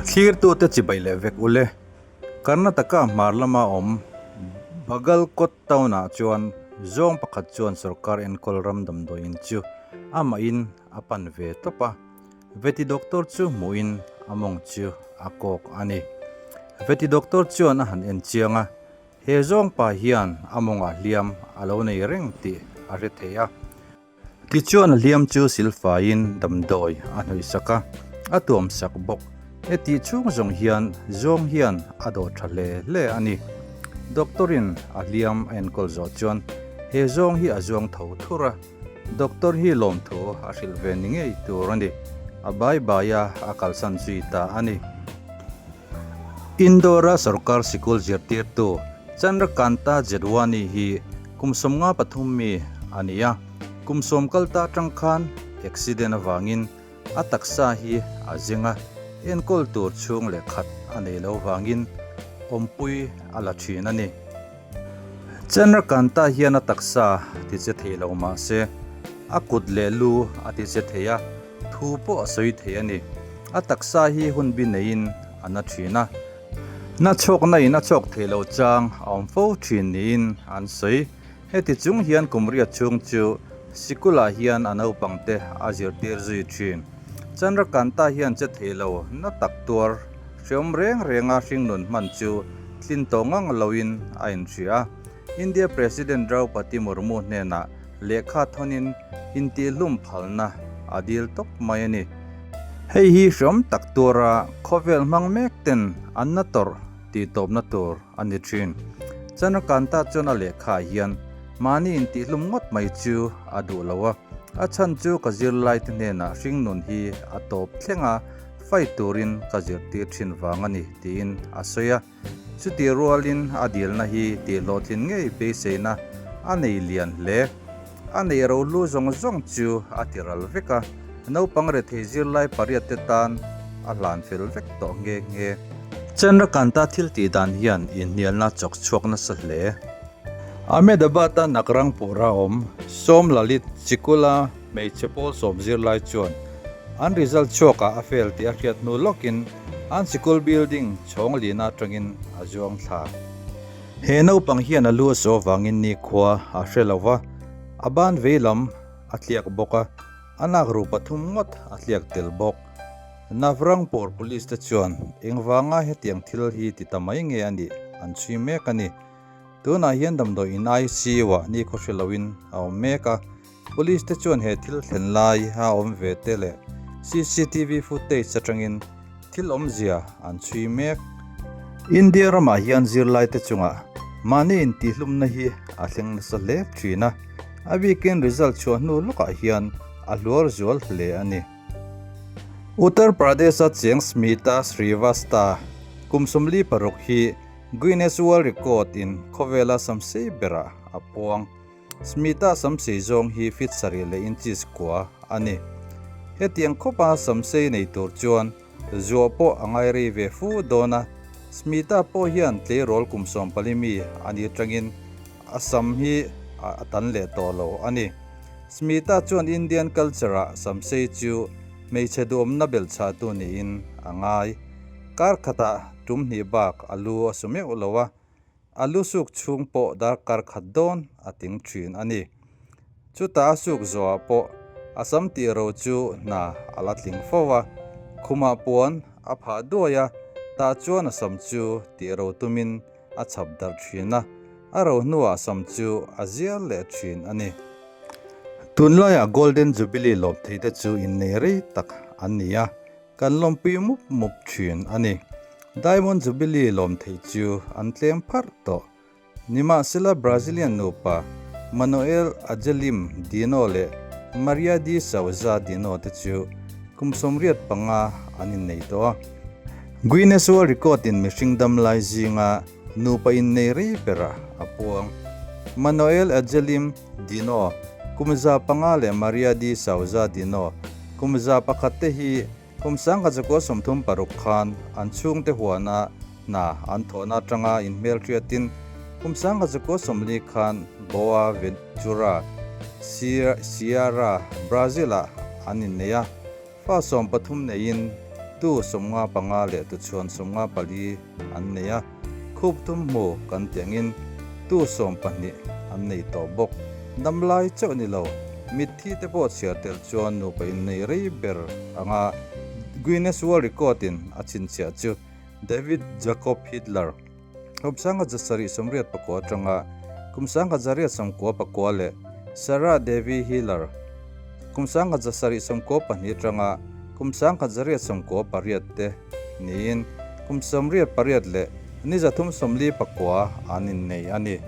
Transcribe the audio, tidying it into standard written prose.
Thlirtute chibai leh vek ule. Karnataka hmar lama awm Bagalkot town-ah chuan zawng pakhat chuan sorkar enkawl ram damdawiin chu amahin a pan ve tawp a. Veti doctor chu hmuhin a mawng chu a kawk a ni. Veti doctor chuan a han en chiang a, he zawng pa hian a mawngah hliam a lo nei reng tih a hre thei a. Tichuan a hliam chu silfaiin damdawi a hnawihsak a, a tuamsak bawk. Heti chhung zawng hian zawng hian a dawh tha hle hle a ni. Doctor-in a hliam a enkawl zawh chuan he zawng hi a zuang tho thur a, doctor hi lawmthu a hrilh ve ni ngei tur a ni. A bai bai a, a kalsan zui ta a ni. Indore-a sorkar sikul zirtirtu Chandrakanta Jedwani hi kum 53 mi a ni a, kum sawm kalta atang khan accident avangin a taksa hi a zeng a, enkawl tur chhung leh khat a nei lo vangin awmpui a la thin a ni. Chandrakanta hian a taksa ti che thei lo mah se a kut leh lu a ti che thei a, Thu pawh a sawi thei a ni. A taksa hi hun bi neiin a na thin a. Na chhawkna in a chhawk thei lo chang a awm fo thin niin an sawi. Heti chung hian kum riat chhung chu sikulah hian a naupang te a zirtir zui thin. Chandrakanta hian che thei lo na tak tuar hreawm reng renga hringnun hman chu tlin tawh ngang loin a inhria a. India President Draupadi Murmu hnenah lehkha thawnin intihlum phalna a dil tawp mai a ni. Hei hi hreawm tak tura khawvel hmang mek ten an na tawrh tih tawpna tur a ni thin. Chandrakanta chuan a lehkhaah hian mahni intihlum ngawt mai chu a duh lo a, a chhan chu ka zirlaite hnenah hringnun hi a tawp thleng a, fight turin ka zirtir thin vang a ni tiin a sawi a. Chutih rualin a dilna hi tihhlawhtlin ngei beiseina a nei lian hle. A neih rohlu zawng zawng chu a ti ral vek a, naupang rethei zirlai pariat te tan a hlan fel vek tawh nghe nghe. Chandrakanta thil tih dan hian inhnialna chawk chhuak nasa hle. Ahmedabad-a Nagrangpur-a awm Som Lalit Chikula hmeichhe pawl sawm zirlai chuan an result chhuakah a fail tih a hriat hnu lawkin An sikul building chhawng lina atangin a zuang thla. He naupang hian a lu a saw avangin nikhua a hre lo va, a ban vei lam a tliak bawk a, a nak ru pathum ngawt a tliak tel bawk. Navrangpur Police te chuan engvanga hetiang thil hi ti ta mai nge a nih an chhui mek a ni. Tunah hian damdawi in ICU ah nikhaw hre loin a awm mek a. Police te chuan he thil thlen lai a awm ve te leh cctv footage atangin thil awmzia an chhui mek. India ramah hian zirlai te chungah mahni intihlumna hi a thleng nasa hle thin a, a bikin result chhuah hnu lawkah hian a hluar zual hle a ni. Uttar Pradesh-a cheng Smita Srivastava kum 46 hi Guinness World Record in khawvela samsei berah a puang. Smita samsei zawng hi feet sarih leh inches kua a ni. Hetiang khawpa samsei nei tur chuan zuah pawh a ngai rei ve fu dawn a. Smita pawh hian tleirawl kum 14 mi a ni atangin a sam hi a tan leh tawh lo a ni. Smita chuan Indian culture-ah samsei chu hmeichhe duhawmna belhchhahtu niin a ngai. Kar khatah tum hnih bak a lu a su meuh lo a. A lu suk chhung pawh darkar khat dawn a ting thin a ni. Chutah a suk zawhah pawh a sam tih ro chu hna a la tling fo a, khumah puan a phah duai a, tah chuan a sam chu tih ro tumin a chhap darh thin a, a ro hnuah sam chu a zial leh thin a ni. Tunlaiah Golden Jubilee lawm theite chu innei rei tak an ni a, Kan lawmpui mup mup thin a ni. Diamond Jubilee lawm theih chu an tlem pharh tawh. Nimahsela Brazilian nupa Manoel Agelim Dino leh Maria de Souza Dino te chu kum 85 an innei tawh a. Guinness World Record in mihring dam lai zinga nupa innei rei berah a puang. Manoel Agelim Dino, kum 500 leh Maria de Souza Dino, kum 101 te hi kum 1936 khan an chhungte huana hna an thawhna atanga inhmelhriatin kum 1940 khan Boa Ventura, Ceará, Brazil-ah an innei a. Fa 13 neiin Tu 55 leh tuchhuan 54 an nei a, khup thum hmu kan tih angin tu 12 an nei tawh bawk. Damlai chauh ni lo, mitthi te pawh chhiar tel chuan nupa innei rei ber anga Guinness World Record in a chhinchhiah chu David Jacob Hitler, kum 1789 atanga kum 1899 leh Sarah Devi Hiller, kum 1792 atanga kum 1898 te niin kum 88 leh ni 349 an innei a ni.